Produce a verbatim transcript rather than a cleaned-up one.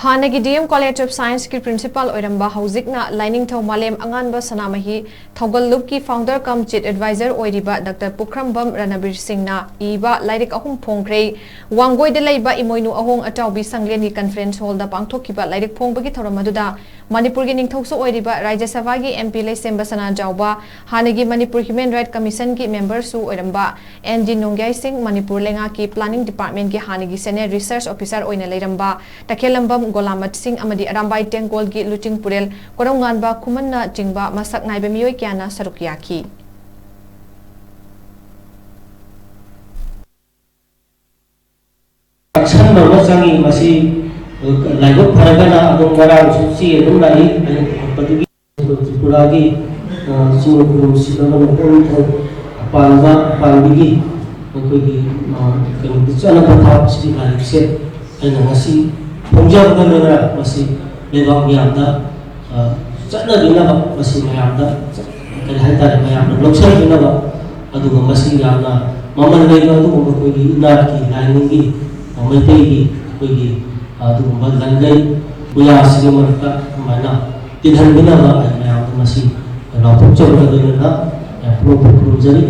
ꯍꯥꯟꯅꯒꯤ D M College of Science ꯀꯤ principal ꯑꯣꯏꯔꯝꯕ, ꯍꯧꯖꯤꯛꯅ ꯂꯥꯏꯅꯤꯡꯊꯧ ꯃꯥꯂꯦꯝ ꯑꯉꯥꯟꯕ ꯁꯅꯥꯃꯍꯤ ꯊꯧꯒꯜ ꯂꯨꯞꯀꯤ founder cum chief advisor ꯑꯣꯏꯔꯤꯕ Doctor ꯄꯨꯈ꯭ꯔꯝꯕꯝ ꯔꯅꯕꯤꯔ ꯁꯤꯡꯅ ꯏꯕ ꯂꯥꯏꯔꯤꯛ ꯑꯍꯨꯝ ꯐꯣꯡꯈ꯭ꯔꯦ꯫ ꯋꯥꯡꯒꯣꯏꯗ ꯂꯩꯕ ꯏꯃꯣꯏꯅꯨ ꯑꯍꯣꯡ ꯑꯆꯥꯎꯕꯤ ꯁꯪꯂꯦꯟꯒꯤ conference hall ꯗ ꯄꯥꯡꯊꯣꯛꯈꯤꯕ ꯂꯥꯏꯔꯤꯛ ꯐꯣꯡꯕꯒꯤ ꯊꯧꯔꯝ ꯑꯗꯨꯗ ꯃꯅꯤꯄꯨꯔꯒꯤ ꯅꯤꯡꯊꯧꯁꯨ ꯑꯣꯏꯔꯤꯕ ꯔꯥꯖ꯭ꯌ ꯁꯚꯥꯒꯤ M P ꯂꯩꯁꯦꯝꯕ ꯁꯅꯥꯖꯥꯎꯕ, ꯍꯥꯟꯅꯒꯤ ꯃꯅꯤꯄꯨꯔ Human Right Commission ꯒꯤ member ꯁꯨ ꯑꯣꯏꯔꯝꯕ N G ꯅꯣꯡꯌꯥꯏ ꯁꯤꯡ, ꯃꯅꯤꯄꯨꯔ ꯂꯩꯉꯥꯛꯀꯤ planning department ꯀꯤ ꯍꯥꯟꯅꯒꯤ senior research officer ꯑꯣꯏꯅ ꯂꯩꯔꯝꯕ ꯇꯈꯦꯜꯂꯝꯕꯝ ꯒꯣꯂꯥꯃꯠ ꯁꯤꯡ ꯑꯃꯗꯤ ꯑꯔꯥꯝꯕꯥꯏ ꯇꯦꯡꯒꯣꯜꯒꯤ ꯂꯨꯆꯤꯡꯄꯨꯔꯦꯜ ꯀꯣꯔꯧꯉꯥꯟꯕ ꯈꯨꯃꯟꯅ ꯆꯤꯡꯕ ꯃꯁꯛ ꯅꯥꯏꯕ ꯃꯤꯑꯣꯏ ꯀꯌꯥꯅ ꯁꯔꯨꯛ ꯌꯥꯈꯤ꯫ ꯆꯪꯁꯟꯕ ꯑꯃ ꯆꯪꯉꯤ꯫ ꯃꯁꯤ ꯂꯥꯏꯕꯛ ꯐꯔꯒꯅ ꯑꯗꯨꯝ ꯉꯔꯥꯡꯁꯨ ꯆꯦ ꯑꯗꯨꯝ ꯂꯥꯛꯏ꯫ ꯑꯩꯅ ꯄꯨꯈꯠꯄꯗꯨꯒꯤ ꯇ꯭ꯔꯤꯄꯨꯔꯥꯒꯤ, ꯑ, ꯆꯤꯡ ꯈꯨꯅꯨꯡꯁꯤꯗ ꯃꯅꯤꯄꯨꯔ ꯅꯤꯡꯊꯧ ꯄꯥꯟꯕ ꯄꯥꯟꯕꯒꯤ ꯑꯩꯈꯣꯏꯒꯤ, ꯑ, ꯀꯩꯅꯣꯒꯤ ꯆꯠꯅ ꯄꯊꯥꯞꯁꯤꯒꯤ ꯂꯥꯏꯔꯤꯛꯁꯦ ꯑꯩꯅ ꯉꯁꯤ ꯐꯣꯡꯖꯕꯒ ꯂꯣꯏꯅꯅ ꯃꯁꯤ ꯂꯩꯕꯥꯛ ꯃꯤꯌꯥꯝꯗ, ꯑ, ꯆꯠꯅꯕꯤꯅꯕ, ꯃꯁꯤ ꯃꯌꯥꯝꯗ, ꯀꯔꯤ ꯍꯥꯏꯇꯥꯔꯦ, ꯃꯌꯥꯝꯅ ꯂꯧꯁꯤꯟꯕꯤꯅꯕ, ꯑꯗꯨꯒ ꯃꯁꯤ ꯌꯥꯝꯅ ꯃꯃꯜ ꯂꯩꯕ ꯑꯗꯨꯒꯨꯝꯕ ꯑꯩꯈꯣꯏꯒꯤ ꯏꯅꯥꯠꯀꯤ ꯂꯥꯏꯅꯤꯡꯒꯤ, ꯑ, ꯃꯩꯇꯩꯒꯤ ꯑꯩꯈꯣꯏꯒꯤ, ꯑ, ꯑꯗꯨꯒꯨꯝꯕ ꯂꯟꯂꯩ ꯄꯨꯌꯥꯁꯤꯒꯤ ꯃꯔꯛꯇ ꯑꯗꯨꯃꯥꯏꯅ ꯇꯤꯜꯍꯟꯕꯤꯅꯕ ꯑꯩ ꯃꯌꯥꯝꯗ ꯃꯁꯤ ꯂꯥꯎꯊꯣꯛꯆꯕꯒ ꯂꯣꯏꯅꯅ, ꯑ, ꯄꯨꯔꯣꯝ ꯄꯨꯔꯣꯝꯖꯔꯤ꯫